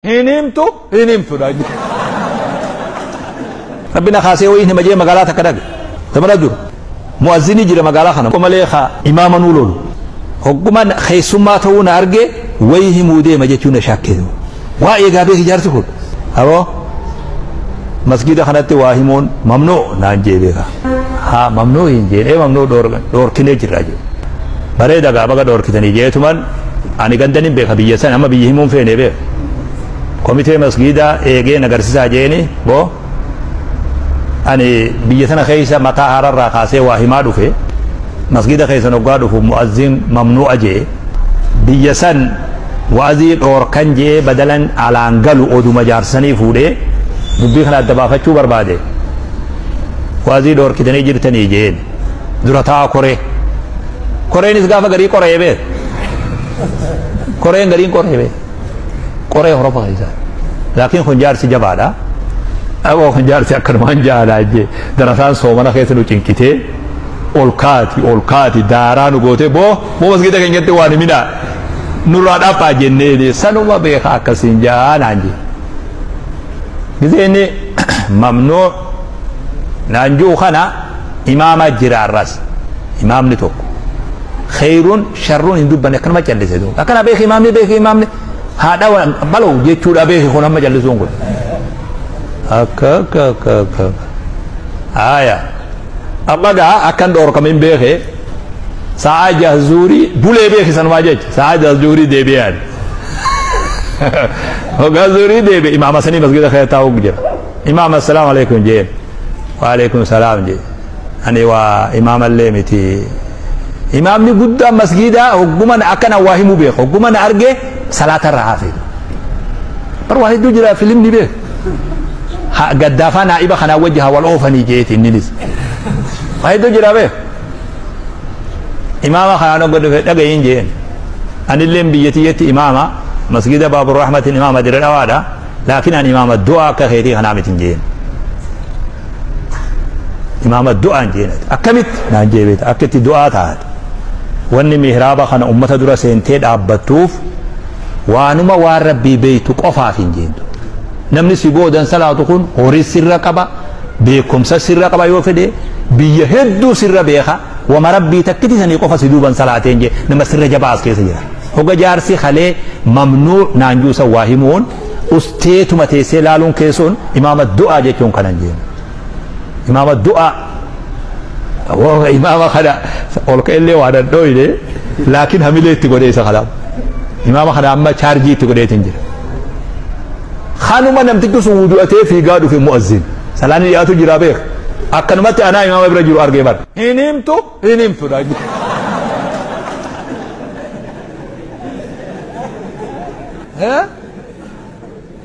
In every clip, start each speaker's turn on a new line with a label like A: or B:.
A: Hin himtu hin himtu dha. Rabbi na kaasee wayiin hima jee magaalaa takka dhaqe. Zamana dur mu'azzinii jira magaalaa kana malee ka imaama nuu lolu. Hogguma keessummaa ta'uu na arge wayii himuu deema jechuun na shakkee. Waa eegaa beeki jaarsi kun. Aboo masgida kanatti waa himuun mamnuu naan jee beeka. Haa mamnuu hin jeen ee mamnuu dhoorkinee jirra jee. Bareeda gaa baga dhoorkitanii jeetuman ani gandanin beeka biyya san amma biyya himuun feene beeka. Komitee masgidaa eegee nagarsiisaa jeeni boo ani biyya sana keessa mataa hararraa kaasee waa himaa dhufe masgida keessan hoggaa dhufu mu'azzin mamnu'a jee biyya san wa'azii dhoorkan jee badalan alaan galu oduma jaarsanii fuudhee dubbii kana adda baafachuu barbaade wa'azii dhoorkitanii jirtanii jeen dura ta'a koree koreenis gaafa garii qoree beek koreen gariin qoree beek qoree horofa keessa laakiin kun jaarsi jabaadha. Aboo kun jaarsi akkanumaan jaalaa jee darasaan soomana keessa nu cinqitee ol kaati daaraa nu gootee boo boo masgida keenyatti waan himinaa nurraa dhaphaa jennee sanuma beeka akkasiin jaanaan jee. Gisee inni mamnuu naan jiru kana imaama jiraarras imaamni tokko kheyruun sharruun hin dubbanne akkanuma callise duuba akkana beeki imaamni beeki imaamni haadha baloo jechuudha beeki kun amma callisuun kun. Akka akka akka akka aya amma gaa akkan dhoorkamin beeke sa'a jahzuurii bulee beeki sanumaa jecha sa'a jahzuurii deebi'an hoggaa zuurii deebi'e imaama sanii masgida keessa taa'u jira imaama assalaamu alaikum jeen waalaikum salaam jee ani waa imaamallee miti imaamni guddaan masgidaa hogguma akkana waa himuu beeka hogguma na arge salaatarraa hafe bar waa hedduu jira filimni beeka gaddaafaa naa'iba kanaa wajji haa wal oofanii jeeti inninis waa hedduu jira beek imaama kanaan hogga dhufe dhagayin jeen anilleen biyya tiyyatti imaama masgida baaburrahmatin imaama dire dhawaadha laakiin ani imaama du'aa akka keetii kanaa mitin jeen imaama du'aan jeen akkamitti naan jee beeta akkitti du'aa taate wanni mihraaba kana ummata dura seentee dhaabbattuuf waanuma waan rabbii beeytu qofaaf hin jeentu namni si boodan salaatu kun horii sirra qaba beekumsa sirra qaba yoo fedhe biyya hedduu sirra beeka wama rabbii takkiti sanii qofa si duuban salaateen jee nama sirra jabaa as keessa jira hogga jaarsi halee mamnuu naan juusa waa himuun usteetuma teessee laaluun keessuun imaama du'aa jechuun kanan jeen imaama du'aa imaama kana ol ka'ellee waa dadhooyne laakiin hamilee itti godhee isa kalaam imaama kana amma chaarjii itti godheetin jira kanuma namtichi sun wudu'atee fiigaa dhufe mu'azzin salaanni dhiyaatu jira beek akkanumatti anaa imaama bira jiru argee bara hin himtu hin himtu dha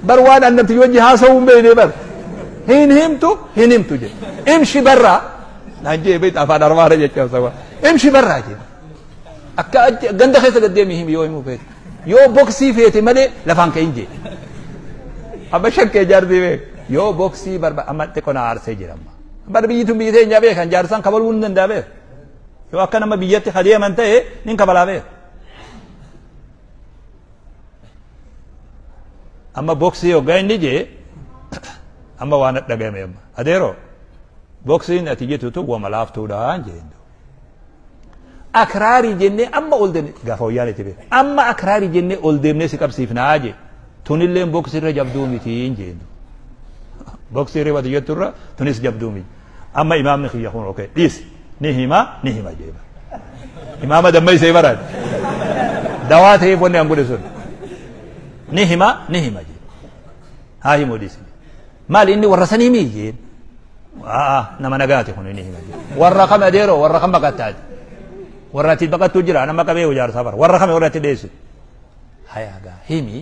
A: bar waan an namtichi wajji haasa'uu hin beekne bar hin himtu hin himtu jedhe imshi barraa naan jee beekta afaan armaara jecha sawa imshi barraa jedhe akka ganda keessa gad deemi himi yoo himuu feete yoo boksii feete malee lafaan ka'in jee amma shakkee jaarsi beek yoo boksii barba amma xiqqoo na aarsee jira amma bar biyyi tun biyyi teenya beekan jaarsaan kabaluu hin danda'a beek yoo akka nama biyyatti adeeman ta'e nin kabalaa beek amma boksii hoggaa inni jee amma waan dhagahame amma adeeroo boksiin ati jettu tun wama laaftuudhaan jeen akraarii jennee amma ol deemne gaafa wayyaan itti beek amma akraarii jennee ol deemnee si qabsiifnaa jee tunilleen boksirra jabduu mitiin jeen boksii riba jetturra tunis jabduu miti amma imaamni kiyya kun okee dhiis ni hima ni hima jee imaama dammaysee baraan dawaa ta'eef wanni an godhe sun ni hima ni hima jee haa himuu dhiisi maali inni warra sanii mii jeen nama nagaati kun ni hima jee warra kam adeeroo warra kam baqattaati warra ati baqattu jira nama qabee ijaarsaa bara warra kame warra ati dheessu hayaa gaa himi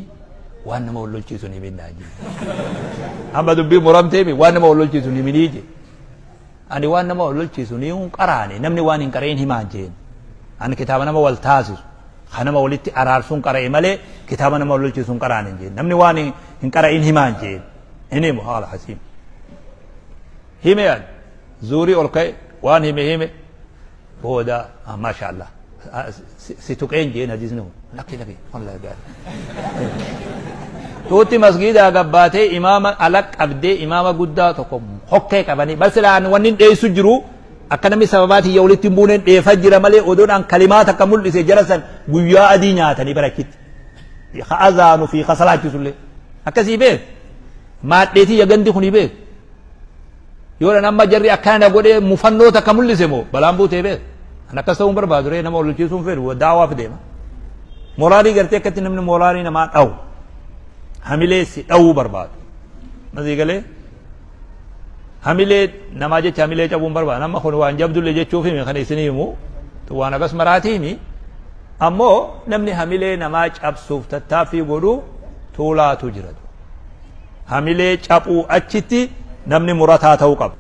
A: waan nama wal lolchiisu ni himinaa jee amma dubbii muramtee himi waan nama wal lolchiisu ni himinii jee ani waan nama wal lolchiisu ni hin qaraane namni waan hin qara'in himaan jeen ani kitaaba nama wal taasisu kan nama walitti araarsuun qara'e malee kitaaba nama wal lolchiisu hin qaraane jeen namni waan hin qara'in himaan jeen hin himu haala hasiim hime ani zuurii ol ka'e waan hime hime booda maasha allah si tuqeen jeen hadiisni kun lakki lakki wallahi gaarii Tuutti masgiidaa gabbaatee imaama ala qabdee imaama guddaa tokko hokkee qabanii bar silaan wanni hin dheessu jiru akka namni sababaa tiyya walitti hin buuneen dheefa jira malee odoodhaan kalimaa takka mul'ise jara san guyyaa adii nyaatanii barachitti. Ka azaanu fi ka salaachisullee. Akkasii beek. Maadhee tiyya gandi kuni beek. Yoo amma jarri akkana na godhee mufannoo takka mul'ise moo balaan buutee beek. An akkas ta'uu hin barbaadu ree nama wal lolchiisuun fedhu daawaaf deema. Mooraalii gartee akkatti namni mooraalii namaa dhawu. Hamilee si dhawuu barbaadu. Masii galee hamilee namaa jecha hamilee cabuu hin barbaadu. Amma kun waan jabdullee jechuuf himi kan isinii himu waan akkas maraatii himi. Ammoo namni hamilee namaa cabsuuf tattaaffii godhu tuulaatu jira. Hamilee caphuu achitti namni murataa ta'uu qaba.